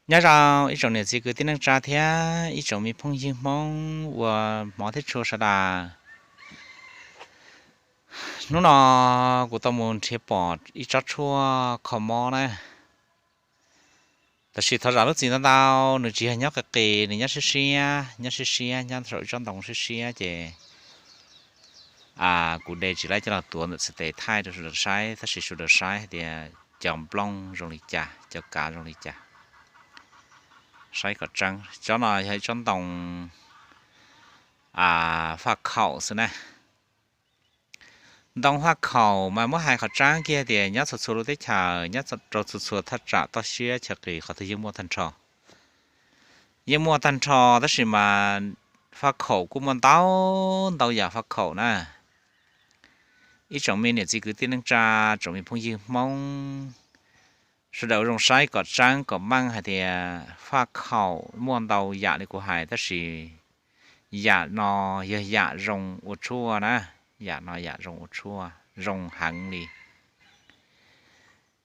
Nyob zoo ib tsoom niam txiv kwv tij neej tsa thiab ib tsoom me phooj ywg Hmoob uas hmov thiab tshua sawv daws. Hnub no kuv tau mus nrhiav pom ib tsob tshuaj kho mob na. Tab sis thov zam lub txim ntau ntau, nws tsis yog nyob qis qis, nws nyob siab siab, nyob siab siab, nyob saum ib tsob ntoo siab siab ces kuv de tsis laib coj los tuav ntawm txhais tes thaij rau sawv daws saib, tab sis sawv daws saib hais tias cov nplooj zoo li cas, cov kav zoo li cas. Saib kom tseeb, tsob no yog ib tsob ntoo faj khaum xwb na. Ntoo faj khaum mas muab hais qhov tseeb kiag tias nyob txhua txhua lub teb chaws, nyob rau txhua txhua thaj tsam toj siab chaw qis qhov twg yeej muaj tag nrho. Yeej muaj tag nrho, tab sis mas faj khaum kuj muaj ntau ntau yam faj khaum na. Ib tsoom me niam txiv kwv tij neej tsa, tsoom me phooj ywg Hmoob, sawv daws ua zoo saib kom tseeb kom meej hais tias faj khaum muaj ntau yam li kuv hais, tab sis yam no yog yam zoo ua tshuaj na. Yam no yam zoo ua tshuaj, zoo heev li.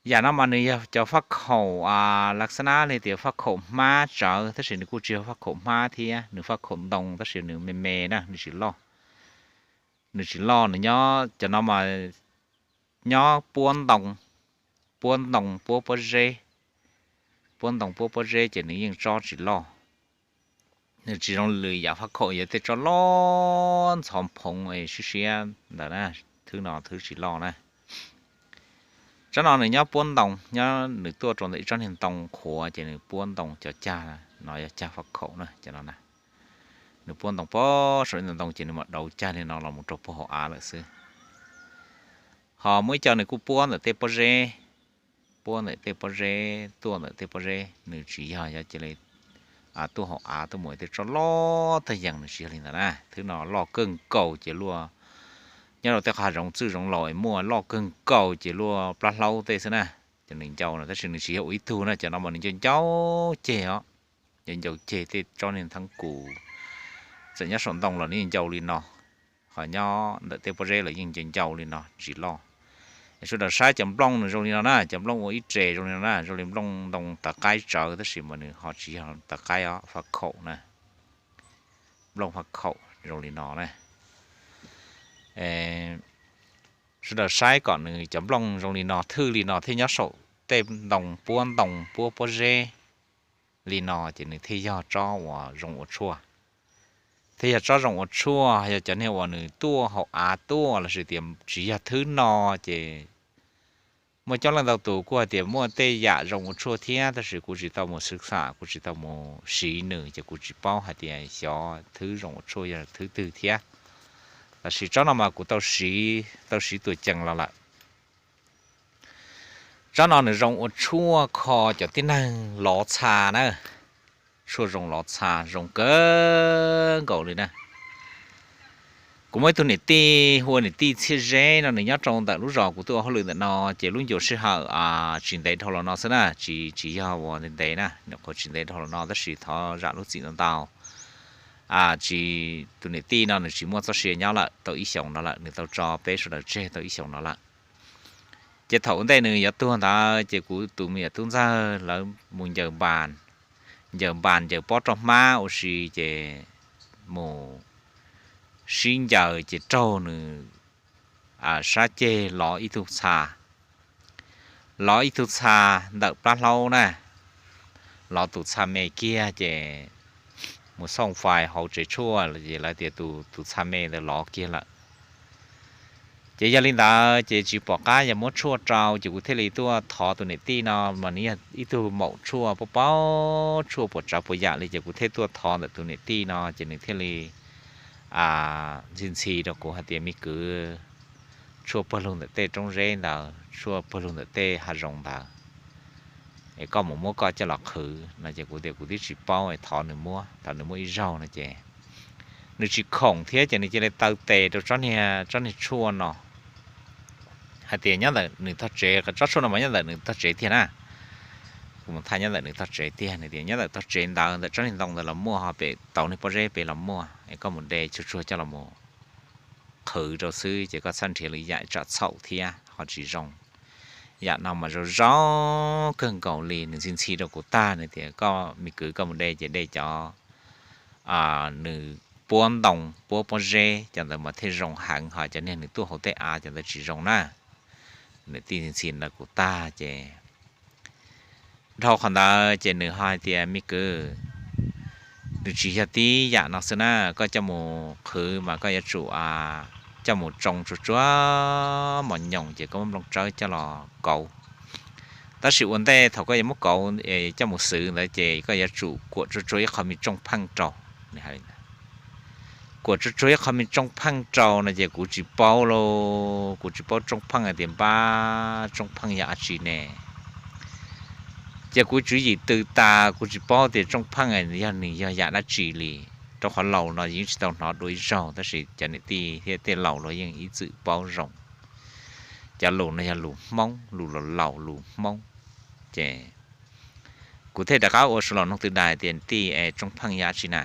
Yam no mas nws yog cov faj khaum laxana li tias faj khaum hmab tsawv, tab sis nws kuj tsis yog faj khaum hmab thiab, nws faj khaum ntoo tab sis nws me me na, nws tsis loj. Nws tsis loj, nws nyob cov no mas nyob puab ntoo, puab ntoo puab pob zeb, puab ntoo puab pob zeb ces nws yeej tsob tsis loj. Nws tsis zoo lwm yam faj khaum yog tej tsob loj ntxhov phoov siab siab ntawd na, thwb no thwb tsis loj na. Tsob no nws nyob puab ntoo, nyob nws tuaj rau ntawm ib tsob niag ntoo qhuav ces nws puab ntoo cov cag no yog cag faj khaum na, cov no na. Nws puab ntoo pob saum ib ntoo ces nws mam dauv cag li no los mus rau puag hauv av lawm xwb. Ho muaj ib co nws kuj puab ntawm tej pob zeb, puab ntawm tej pob zeb, tuaj ntawm tej pob zeb, nws tsis yog yog cia li tuaj hauv av tuaj mus tej tsob loj tag yees, nws tsis yog li ntawd na. Thwb no loj kawg nkaus ces luaj, nyob rau tej qhov zoov txwj zoov laus es muaj loj kawg nkaus ces luaj plab hlaub tej xwb na. Ces nws ncau no tab sis nws tsis yog ua ib tug na, cov no mas nws ncau ncau ceg os, ncau ncau ceg tej tsob niag theeb kus. Txawm nyob saum ntoo los nws yeej ncau li no, ho nyob ntawm tej pob zeb los yeej ncau ncau li no tsis loj. Sawv daws saib cov nplooj nws zoo li no na, cov nplooj ua ib re zoo li no na, zoo li nplooj ntoo tav qaib tsawv tab sis mas nws ho tsis yog tav qaib os, faj khaum na. Nplooj faj khaum zoo li no na. Sawv daws saib kom nws cov nplooj zoo li no, thwj li no thiaj nyob saum tej ntoo puab ntoo puab pob zeb li no ces nws thiaj yog tsob uas zoo ua tshuaj. Thiaj yog tsob zoo ua tshuaj, yog cov niag uas nws tuaj hauv av tuaj lossis tias tsis yog thwb no ces muaj coob leej ntau tus kuj hais tias muaj tej yam zoo ua tshuaj thiab, tab sis kuv tsis tau mus xwb xam, kuv tsis tau mus siv nws ces kuv tsis paub hais tias xyov thwb zoo ua tshuaj yog thwb twg thiab. Tab sis tsob no mas kuv tau siv, tau siv tuam cees los lawm. Tsob no nws zoo ua tshuaj kho cov tib neeg lov txha na. Tshuaj zoo lov txha zoo kawg nkaus li na. Kuv muaj ib tug niam tij hu ua niam tij Txhiaj Zeb no, nws nyob rau ntawm lub zos kuv tuaj ua hauj lwm ntawm no, ces lub ncua sij hawm tsis ntev dhau los no xwb na, tsis, tsis yog ua ntev ntev na, nyuam qhuav tsis ntev dhau los no tab sis thov zam lub txim ntau ntau. Tsis, tus niam tij no nws tsis muaj txoj sia nyob lawm tau ib xyoos no lawm, nws tau tso peb sawv daws tseg tau ib xyoos no lawm. Ces thaum ua ntej nws yuav tuag ntawd ces kuv tus me nyuam tub ntxawg lawv mus ncaws npas, ncaws npas ncaws pob rau hmab ua si ces mus sib ncaws ces raug nws sab ceg lov ib tug txha, lov ib tug txha ntawm plab hlaub na, lov tus txha me kiag ces mus xauj fais hauv tsev tshuaj ces lawv tias tus, tus txha me ntawd lov kiag lawm. Ces yog li ntawd ces tsis pom qab yog muab tshuaj rau ces kuv thiaj li tuaj thov tus niam tij no, mas nws yog ib tug maum tshuaj paub paub tshuaj puas tsav puas yam li ces kuv thiaj tuaj thov ntawm tus niam tij no ces nws thiaj li ntxhi ntxhi rau kuv hais tias me kwv, tshuaj pawg lug ntawm tej roob zeb ntawd, tshuaj pawg lug ntawm tej hav zoov ntawd, es koj mus muab koj coj los qhwv no ces kuv tias kuv twb tsis paub es thov nws muab, thov nws muab ib zaug no ces nws tsis khoom thiab ces nws cia li taw tes rau tsob niag, tsob niag tshuaj no hais tias nyob ntawm nws tog tsev, tsob tshuaj no mas nyob ntawm nws tog tsev tiag na. Kuv mus thaij nyob ntawm nws tog tsev tiag, nws tias nyob ntawm tog tsev ntawd, ntawm tsob niag ntoo ntawd los muaj, ho pem tauv niag pob zeb pem los muaj, es koj mus de tshuaj tshuaj coj los mus qhwv rau xwb ces koj txhob nrhiav lwm yam tsam txhaum thiab ho tsis zoo. yam no mas zoo zoo kawg nkaus li. Nws ntxhi ntxhi rau kuv tag, nws tias, koj me kwv, koj mus de ces de cov nws puab ntoo puab pob zeb, cov ntawd mas thiaj zoo heev, ho cov niag nws tuaj hauv tej av cov ntawd tsis zoo na. Nws tij ntxhi ntxhi rau kuv tag ces dhau qhov ntawd ces nws ho hais tias, me kwv, nws tsis yog tib yam no xwb na, koj coj mus qhwv mas koj yuav tsum coj mus tsoo tsuag tsuag mos nyoos ces koj muab nplooj tsawb coj los kauv. Tab sis ua ntej thaum koj yuav muab kauv coj mus xwv ntawd ces koj yuav tsum kuam tsuag tsuag ib qho me tsooj pheej rau. Kuam tsuag tsuag ib qho me tsooj pheej rau no ces kuv tsis paub lauj, kuv tsis paub tsooj pheej hais tias npab tsooj pheej yog dab tsi ne. Ces kuv tswv yim tws tas, kuv tsis paub tias tsooj pheej yog nws yog yam dab tsi li, rau qhov laus no yeej tsis tau hnov dua ib zaug, tab sis cov niam tij thiab tej laus los yeej ib txwm paub zoo. Cov lus no yog lus Hmoob, lus laus laus lus Hmoob. Ces kuv thiaj rov qab ua suav laus noog tw dais tias, tij, es tsooj pheej yog dab tsi na?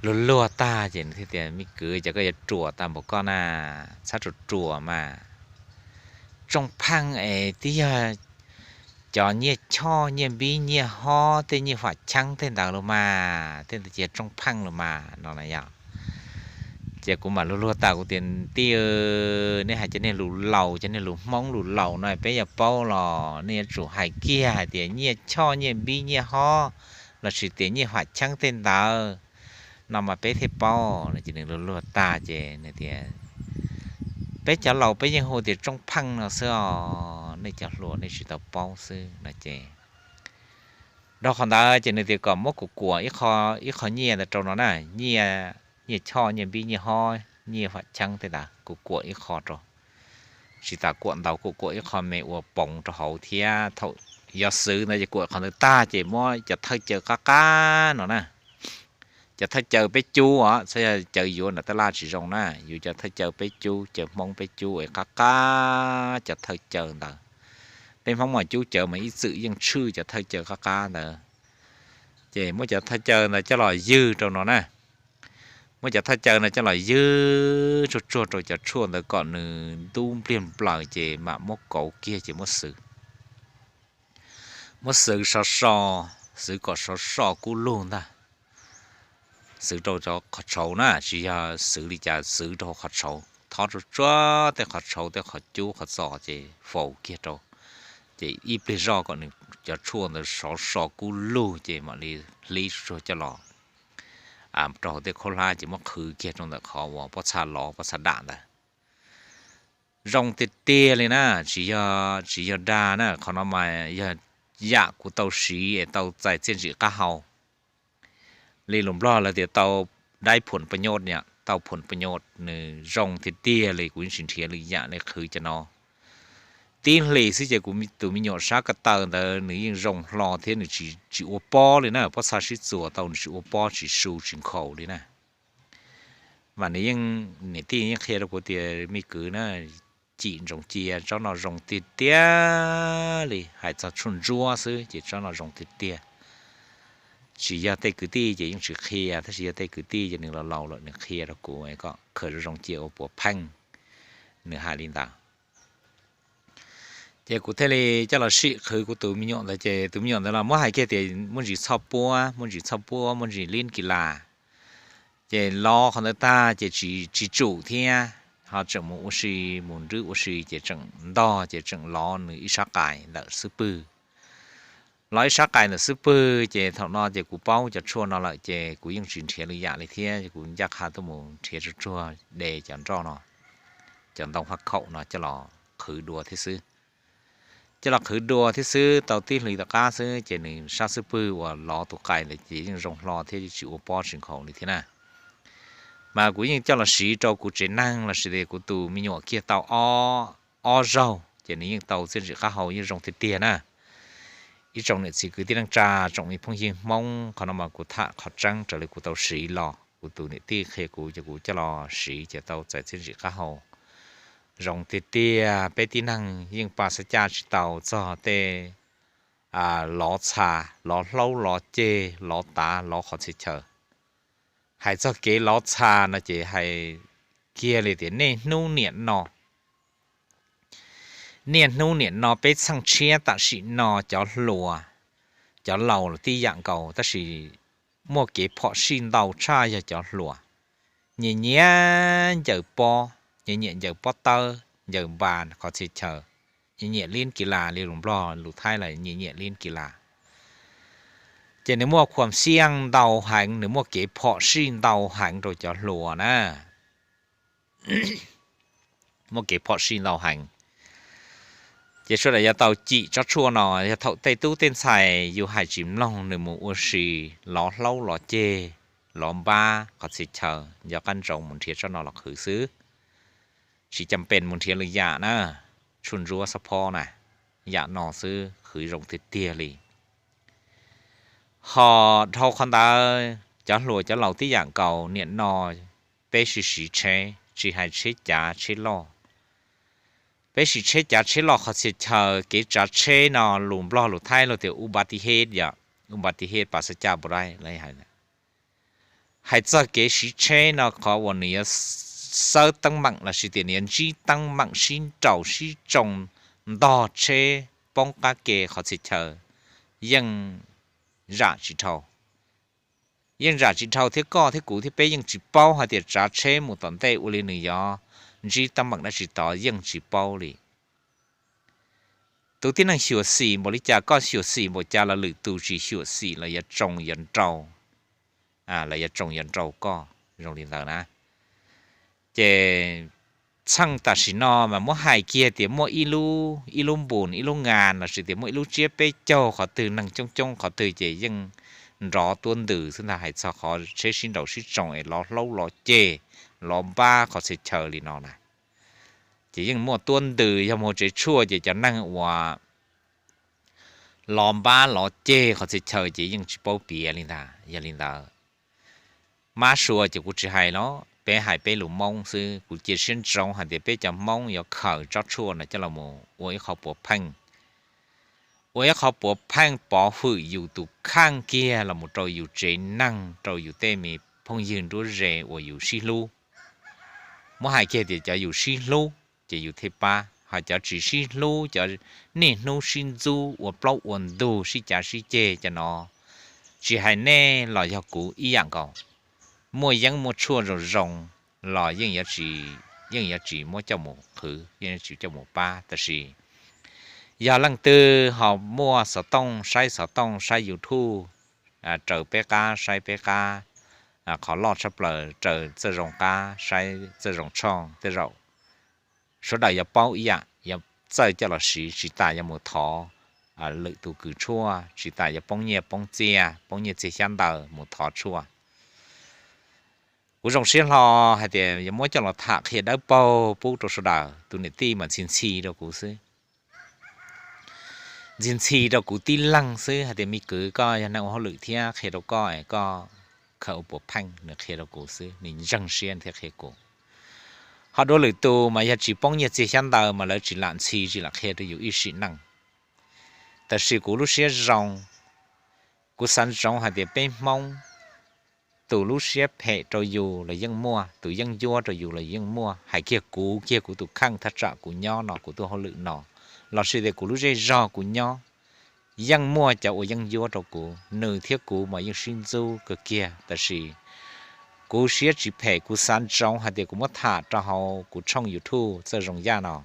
Luag luag tag ces nws thiaj tias, me kwv, ces koj yuav ruam tag npaum koj na, txhob ruam ruam mas. Tsooj pheej es twb yog cov nyiaj choj nyiaj npib nyiaj hob tej nyiaj huam cheeb tej ntawd los mas, tej ntawd ces tsooj pheej los mas no na yog. Ces kuv mam luag luag tas kuv tias, tij, nej hais cov niag lus laus cov niag lus Hmoob lus laus no peb yuav paub los nej yuav tsum hais kiag hais tias nyiaj choj nyiaj npib nyiaj hob lossis tias nyiaj huam cheeb tej ntawd no mas peb thiaj paub no. Ces nws luag luag tag ces nws tias, peb cov laus peb yeej hu tias tsooj pheej no xwb os, nej cov hluas nej tsis tau paub xwb no ces dhau qhov ntawd ces nws tias kom muab kuv kuam ib qho nyiaj ntawd rau no na, nyiaj, nyiaj choj nyiaj npib nyiaj hob nyiaj huam cheeb tej ntawd kuv kuam ib qho rau. Tsis tas kuam ntau, kuam kuam ib qho me ua poov rau hauv thiab thaum yuav xwv ntawd ces kuam qhov ntawd tag ces muab cov thawj caw qab qab no na. Cov thawj caw peb cub os, txhob yog caw yuav nram tab laj tsis zoo na, yuav cov thawj caw peb cub, caw Hmoob peb cub es qab qab cov thawj caw ntawd. Peb Hmoob mas cub cawv mas ib txwm yeej tshwj cov thawj caw qab qab ntawd. Ces muab cov thawj caw ntawd coj los ywg rau no na. Muab cov thawj caw no coj los ywg tsuag tsuag rau cov tshuaj ntawd kom nws ntub npliag nplaws ces mam muab kauv kiag ces muab xwv. Muab xwv sov so, xwv kom sov so kub lug ntag. Xwv rau cov qhov tshauv na, tsis yog xwv li cas, xwv rau qhov tshauv, thob tsuag tsuag tej qhov tshauv tej qhov cub qhov txos ces faus kiag rau. Ces ib pliag zoj kom nws cov tshuaj ntawd sov so kub lug ces mam li hlib tsuag tsuag coj los rau hauv tej khaub hlab ces muab qhwv kiag rau ntawm qhov uas pob txha lov pob txha dam ntawd. Zoo tiag tiag li na, tsis yog, tsis yog dag na, qhov no mas yog yam kuv tau siv es tau txais txiaj ntsim qab hau. Li lus Nplog lawv tias tau daib phuam pa nyoj, tau phuam pa nyoj, nws zoo tiag tiag li, kuv yeej tsis nrhiav lwm yam li qhwv cov no. Tib hlis xwb ces kuv tus me nyuam sab ko taw ntawd nws yeej zoo hlo thiab nws tsis ua pob li na, pob txha sib txuas tau nws tsis ua pob tsis su tsis nkhaus li na. Mas nws yeej, niam tij yeej qhia rau kuv tias me kwv na, cim ntsoov cia, tsob no zoo tiag tiag li, hais txog tshuaj ntsuab xwb ces tsob no zoo tiag tiag. Tsis yog tej kwv tij ces yeej tsis qhia, tab sis yog tej kwv tij ces nws laus laus lawm nws qhia rau kuv kom khaws zoo zoo cia ua puav pheej, nws hais li ntawd. Ces kuv thiaj li coj los sim qhwv kuv tus me nyuam ntawd, ces tus me nyuam ntawd los muab hais kiag tias muaj ntsis txhoj puab, muaj ntsis txhoj puab, muaj ntsis lib kis las. Ces lov qhov ntawd tag ces tsis tsum thiab, ho tseem mus ua si, mus nrwb ua si ces tseem ntog ces tseem lov nws ib sab qais ntawm xub pwg. Lov ib sab qais ntawm xub pwg ces thaum no ces kuv paub cov tshuaj no lawm ces kuv yeej tsis nrhiav lwm yam li thiab, kuv ncaj qha tuaj mus nrhiav tsuag tsuag de cov nroj no, cov ntoo haj khaum no coj los qhwv dua thiab xwb. Coj los qhwv dua thiab xwb, tau tib hlis tom qab xwb ces nws sab xub pwg uas lov tus qais ntawd ces yeej zoo hlo thiab tsis ua pob tsis nkhaus li thiab na. Mas kuv yeej coj los siv rau kuv tsev neeg lossis tias kuv tus me nyuam kiag tau ob zaug ces nws yeej tau txiaj ntsim qab hau yeej zoo tiag tiag na. Ib tsoom niam txiv kwv tij neej tsa, tsoom me phooj ywg Hmoob, qhov no mas kuv tham qhov tseeb raws li kuv tau siv los, kuv tus niam tij qhia kuv ces kuv coj los siv ces tau txais txiaj ntsim qab hau zoo tiag tiag. Peb tib neeg yeej pa xav caj tsis tau txog tej lov txha, lov hlaub lov ceg, lov tav lov qhov txhia chaw. Hais txog kev lov txha no ces hais kiag li tias niaj hnub niam no, Niaj hnub nim no peb txheej tshiab tam sim no cov hluas, cov laus los tib yam nkaus, tab sis muaj kev phom sij ntau tshaj yog cov hluas. Nyiam nyiam ncaws pob, nyiam nyiam ncaws pob tawb, ncaws npas qhov txhia chaw, nyiam nyiam lib kis las li lus Nplog lus Thaib los nyiam nyiam lib kis las. Ces nws muaj khuam xiaj ntau heev, nws muaj kev phom sij ntau heev rau cov hluas na. Muaj kev phom sij ntau heev. Ces sawv daws yuav tau cim tsob tshuaj no, yog thaum tej tub tej ntxhais yus hais tsis mloog nws mus ua si, lov hlaub lov ceg, lov npab qhov txhia chaw, nco qab ntsoov mus nrhiav tsob no los qhwv xwb. Tsis cam pes mus nrhiav lwm yam na, tshuaj ntsuab xab phob na, yam no xwb qhwv zoo tiag tiag li. Ho dhau qhov ntawd cov hluas cov laus tib yam nkaus, nim no peb siv siv tsheb, tsis hais tsheb cav tsheb loj. Peb siv tsheb cav tsheb loj qhov txhia chaw, kev tsav tsheb no lus Nplog lus Thaib luag tias u ba ti hej yom, u ba ti hej pas xa caj pus dai. Hais txog kev siv tsheb no qhov uas nws yuav xawb teeb meem lossis tias nws yuav ntsib teeb meem sib nraus sib tsoo, ntog tsheb poob qab ke qhov txhia chaw yeej zam tsis dhau. Yeej zam tsis dhau thiab koj thiab kuv thiab peb yeej tsis paub hais tias tsav tsheb mus tom ntej ua li nws yuav ntsib teeb meem dab tsi tod yeej tsis paub li. Tus tib neeg xyuam xim npaum li cas, koj xyuam xim npaum cas los lwm tus tsis xyuam xim los yuav tsoo yuav nrau, los yuav tsoo yuav nrau koj zoo li ntawd na. Ces txheej tam sim no mas muab hais kiag tias muaj ib lub, ib lub npus ib lub ngas lossis tias muaj ib lub tsiab peb caug qhov twg, neeg coob coob qhov twg ces yeej nrov tuab ntws xwb ntag. Hais txog qhov tsheb sib nraus sib tsoo es lov hlaub lov ceg, lov npab qhov txhia chaw li no na, ces yeej muaj tuab ntws. Yog mus tsev tshuaj ces cov neeg uas lov npab lov ceg qhov txhia chaw ces yeej tsis paub piav li ntag. Yog li ntawd, mab sua ces kuv tsis hais los peb hais peb lus Hmoob xwb. Kuv cia siab ntsoov hais tias peb cov Hmoob yuav khaws tsob tshuaj no coj los ua ib qho puav pheej, ua ib qho puav pheej pov hwm yus tus kheej kiag los mus rau yus tsev neeg, rau yus tej me phooj ywg nruab ze uas yus sib hlub. Muab hais kiag tias cov yus sib hlub ces yus thiaj pab, ho cov tsis sib hlub, cov niaj hnub sib ntxub ua plaub ua ntug sib cav sib ceg cov no, tsis hais nej los yog kuv ib yam nkaus. Muaj yeeb muaj tshuaj zoo zoo los yeej yuav tsis muab coj mus qhwv, yeej tsis coj mus pab. Tab sis yog leej twg ho muaj xov tooj, saib xov tooj saib YouTube, raws peb qab saib peb qab, qhov loj tshaj plaws raws Txawj Zoo qab saib Txawj Zoo tshooj, tej zaum sawv daws yuav paub ib yam, yuav txawj coj los siv, tsis tas yuav mus thov lwm tus kws tshuaj, tsis tas yuav poob nyiaj poob txiaj, poob nyiaj txiag xyab ntawv mus thov tshuaj. Kuv zoo siab hlo hais tias yuav muab coj los tham qhia dawb paug pub rau sawv daws. Tus niam tij mas ntxhi ntxhi rau kuv xwb, ntxhi ntxhi rau kuv tib leeg xwb hais tias, me kwv, koj yog neeg ua hauj lwm thiab, qhia rau koj es koj khaws ua puav pheej. Nws qhia rau kuv xwb, nws ntseeg siab thiab qhia kuv. Ho dua lwm tus mas yog tsis poob nyiaj txiag xyab ntawv mas lawv tsis lam ntxhi tsis lam qhia rau yus ib sim neej. Tab sis kuv lub siab zoo, kuv xav ntsoov hais tias peb Hmoob, tus lub siab phem rau yus los yeej muaj, tus yeeb ncuab rau yus los yeej muaj. Hais kiag kuv kiag kuv tus kheej thaj tsam kuv nyob no, kuv tuaj hauj lwm no, lossis tias kuv lub zej zog kuv nyob, yeej muaj cov ua yeeb ncuab rau kuv. Nws thiab kuv mas yeej sib ntxub kawg kiag, tab sis kuv siab tsis phem, kuv xav ntsoov hais tias kuv muab tham rau hauv kuv tshooj YouTube Txawj Zoo Yaj no,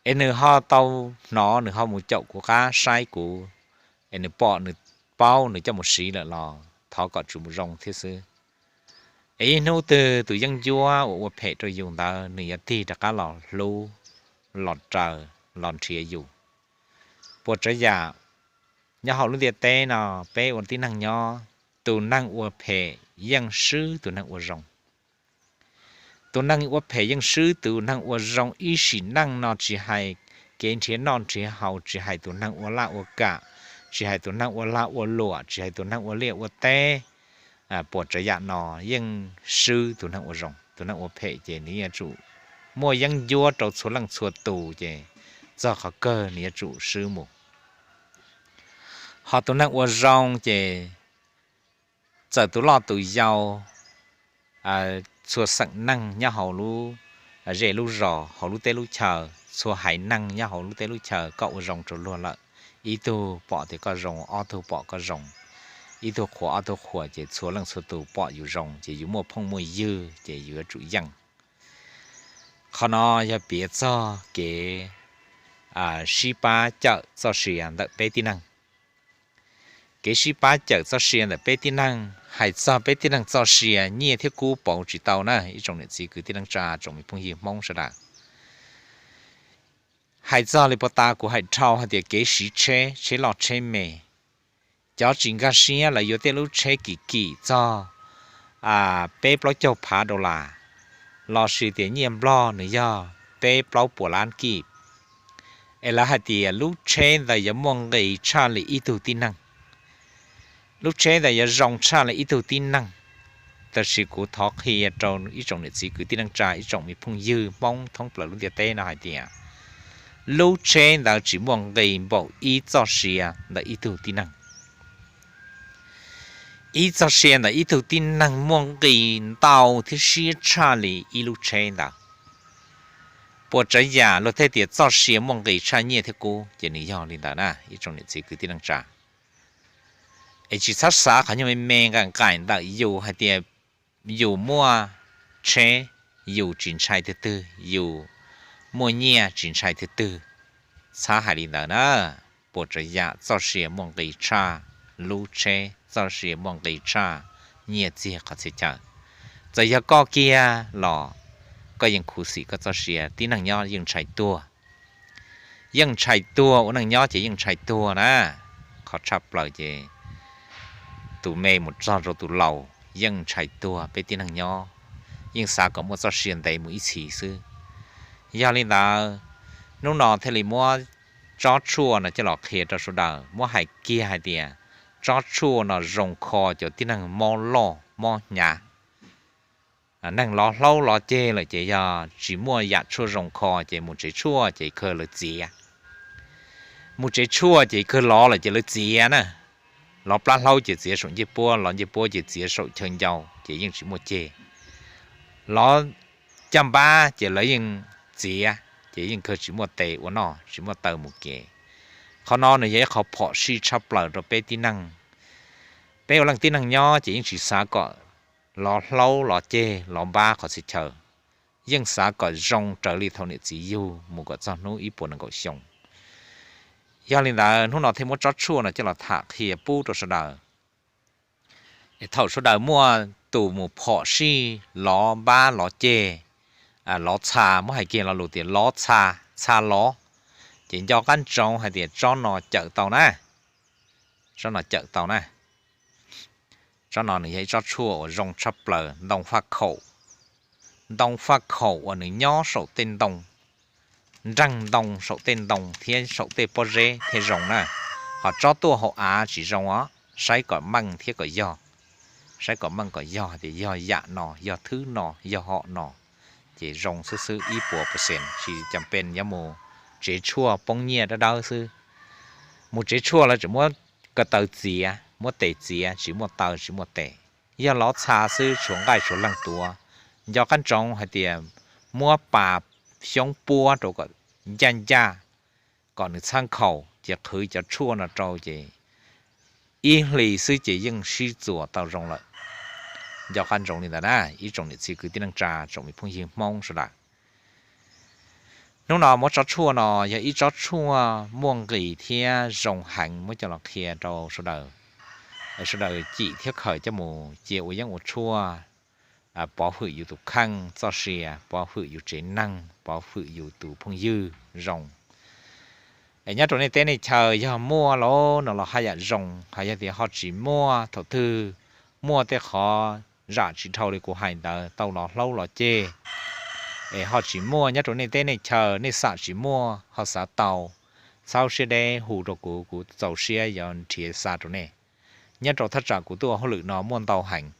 es nws ho tau hnov, nws ho mus caum kuv qab saib kuv, es nws pom nws paub nws coj mus siv lawm los thov kom tsuas mus zoo thiab xwb. Es ib hnub twg tus yeeb ncuab uas ua phem rau yus ntawd nws yuav tig rov qab los hlub, los raws, los nrhiav yus. Puas tsav yam, nyob hauv lub ntiaj teb no, peb ua tib neeg nyob, tus neeg ua phem yeej swb tus neeg ua zoo. Tus neeg ua phem yeej swb tus neeg ua zoo ib sim neej no, tsis hais kev nrhiav noj nrhiav haus, tsis hais tus neeg ua laj ua kam, tsis hais tus neeg ua lag ua luam, tsis hais tus neeg ua liaj ua teb, puas tsav yam no yeej swb tus neeg ua zoo. Tus neeg ua phem ces nws yuav tsum muaj yeeb ncuab rau txhua leej txhua tus, ces txog qhov kawg nws yuav tsum swb mus. Ho tus neeg ua zoo ces txawm tus loj tus yau, txhua xeem neeg nyob hauv lub zej lub zos, hauv lub teb lub chaw, txhua haiv neeg nyob hauv lub teb lub chaw koj ua zoo rau luag lawm, ib tug pom tias koj zoo, ob tug pom koj zoo, ib tug qhuas ob tug qhuas, ces txhua leej txhua tus pom yus zoo ces yus muaj phooj muaj ywg ces yus yuav tsum yeej. Qhov no yog piav txog kev sib pab cawm txoj sia ntawm peb tib neeg. Kev sib pab cawm txoj sia ntawm peb tib neeg, hais txog peb tib neeg txoj sia nyiaj thiab kub pauv tsis tau na ib tsoom niam txiv kwv tij neej tsa tsoom me phooj ywg Hmoob sawv daws. Hais txog li puag ta kuv hais dhau hais tias kev siv tsheb, tsheb loj tsheb me, cov tsis nkag siab lawv yuav tej lub tsheb kim kim txog peb plaub caug phav dollar, lossis tias nyiaj Nplog nws yog peb plaub puas lab kij, es lawv hais tias lub tsheb ntawd yuav muaj nqis tshaj li ib tug tib neeg. Lub tsheb ntawd yuav zoo tshaj li ib tug tib neeg. Tab sis kuv thov qhia rau ib tsoom niam txiv kwv tij neej tsa, ib tsoom me phooj ywg Hmoob thoob plaws lub ntiaj teb no hais tias lub tsheb ntawd tsis muaj nqis npaum ib txoj sia ntawm ib tug tib neeg. Ib txoj sia ntawm ib tug tib neeg muaj nqis ntau thiab siab tshaj li ib lub tsheb ntawd. Puas tsav yam luag thiaj tias txoj sia muaj nqis tshaj nyiaj thiab kub, ces nws yog li ntawd na ib tsoom niam txiv kwv tij neej tsa. Es tsis txhob xav qhov nyuag me me nqaim nqaim ntawm yus hais tias yus muaj tsheb, yus tsis ntshai twg twg, yus muaj nyiaj tsis ntshai twg twg. Txhob hais li ntawd na. Puas tsav yam txoj sia muaj nqis tshaj lub tsheb, txoj sia muaj nqis tshaj nyiaj txiag qhov txhia chaw. Txawm yog koj kiag los koj yeej khuv xim koj txoj sia, tib neeg nyob yeej ntshai tuag. Yeej ntshai tuag, ua neej nyob ces yeej ntshai tuag na. Qhov tshaj plaws ces tus me mus txog rau tus laus yeej ntshai tuag, peb tib neeg nyob yeej xav kom muaj txoj sia ntev mus ib txhis xwb. Yog li ntawd, hnub no thiaj li muab tsob tshuaj no coj los qhia rau sawv daws, muab hais kiag hais tias tsob tshuaj no zoo kho cov tib neeg mob loj mob hnyav. Neeg lov hlaub lov ceg lawm ces yog tsis muaj yam tshuaj zoo kho ces mus tsev tshuaj ces kawg lawv txiav. Mus tsev tshuaj ces kawg lov lawm ces lawv txiav na. Lov plab hlaub ces txiav saum ncej puab, lov ncej puab ces txiav saum chaw ncau ces yeej tsis muaj ceg. Lov caj npab ces lawv yeej txiav, ces yeej kawg tsis muaj tes ua noj, tsis muaj taw mus kev. Qhov no nws yog ib qho phom sij tshaj plaws rau peb tib neeg. Peb ua leej tib neeg nyob ces yeej tsis xav kom lov hlaub lov ceg lov npab qhov txhia chaw, yeej xav kom zoo raws li thaum niam txiv yug mus kom txog hnub ib puas nees nkaum xyoo. Yog li ntawd hnub no thiaj muab tsob tshuaj no coj los tham qhia pub rau sawv daws. Thaum sawv daws muaj tus mus phom sij lov npab lov ceg, lov txha, muab hais kiag lo lus tias lov txha, txha lov, ces nco qab ntsoov hais tias tsob no cawm tau na. Tsob no cawm tau na. Tsob no nws yog ib tsob tshuaj uas zoo tshaj plaws, ntoo faj khaum. Ntoo faj khaum uas nws nyob saum tej ntoo, nreeg ntoo saum tej ntoo thiab saum tej pob zeb thiaj zoo na. Ho tsob tuaj hauv av tsis zoo os, saib kom meej thiab kom yog. Saib kom meej kom yog tias yog yam no, yog thwb no, yog hom no, ces zoo xwb xwb ib puas percent, tsis cas pes yuav mus tsev tshuaj poob nyiaj dawb dawb xwb. Mus tsev tshuaj lawv tseem muab ko taw txiav, muab tes txiav, tsis muaj taw tsis muaj tes. Yog lov txha xwb tshuav nqaij tshuav leeg tuav. Nco qab ntsoov hais tias muab pas xyoob puab rau kom ncaj ncaj, kom nws txhab nkhaus, ces qhwv cov tshuaj no rau ces ib hlis xwb ces yeej sib txuas tau zoo lawm. Nco qab ntsoov li ntawd na ib tsoom niam txiv kwv tij neej tsa, tsoom me phooj ywg Hmoob sawv daws. Hnub no muab tsob tshuaj no yog ib tsob tshuaj muaj nqis thiab zoo heev muab coj los qhia rau sawv daws. Sawv daws cim thiab khaws coj mus cia ua yeeb ua tshuaj, pov hwm yus tus kheej txoj sia, pov hwm yus tsev neeg, pov hwm yus tus phooj ywg zoo. Es nyob rau nej teb nej chaw yog muaj lawm no los haj yam zoo, ho yog tias ho tsis muaj, thaum twg muaj tej qhov zam tsis dhau li kuv hais ntawd tau lov hlaub lov ceg, es ho tsis muaj nyob rau nej teb nej chaw, nej xam tsis muaj ho xav tau, txhob siab deb hu rau kuv, kuv txaus siab yuav nrhiav xa rau nej. Nyob rau thaj tsam kuv tuaj hauj lwm no muaj ntau heev.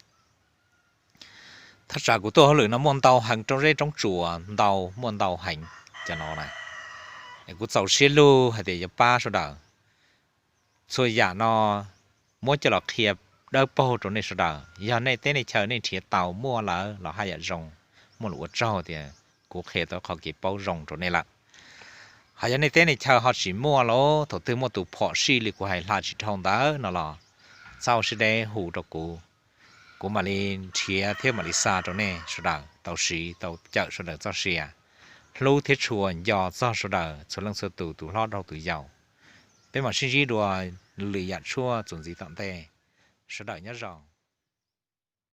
Thaj tsam kuv tuaj hauj lwm no muaj ntau heev, roob zeb roob tsuas ntau, muaj ntau heev cov no na. Kuv txaus siab lug hais tias yuav pab sawv daws. Txhua yam no muab coj los qhia dawb paug rau nej sawv daws. Yog nej teb nej chaw nej nrhiav tau muaj lawm los haj yam zoo, muaj lus ua tsaug tias kuv qhia tau qhov kev paub zoo rau nej lawm. Hos yog nej teb nej chaw ho tsis muaj los thaum twg muaj tus phom sij li kuv hais hla tsis dhau ntawd no los txhob siab deb hu rau kuv, kuv mam li nrhiav thiab mam li xa rau nej sawv daws tau siv tau cawm sawv daws txoj sia, hlub thiab tshua nco txog sawv daws txhua leej txhua tus, tus hlob dhau tus yau. Peb mam sib ntsib dua lwm yam tshuaj txuas ntxiv tom ntej. Sawv daws nyob zoo.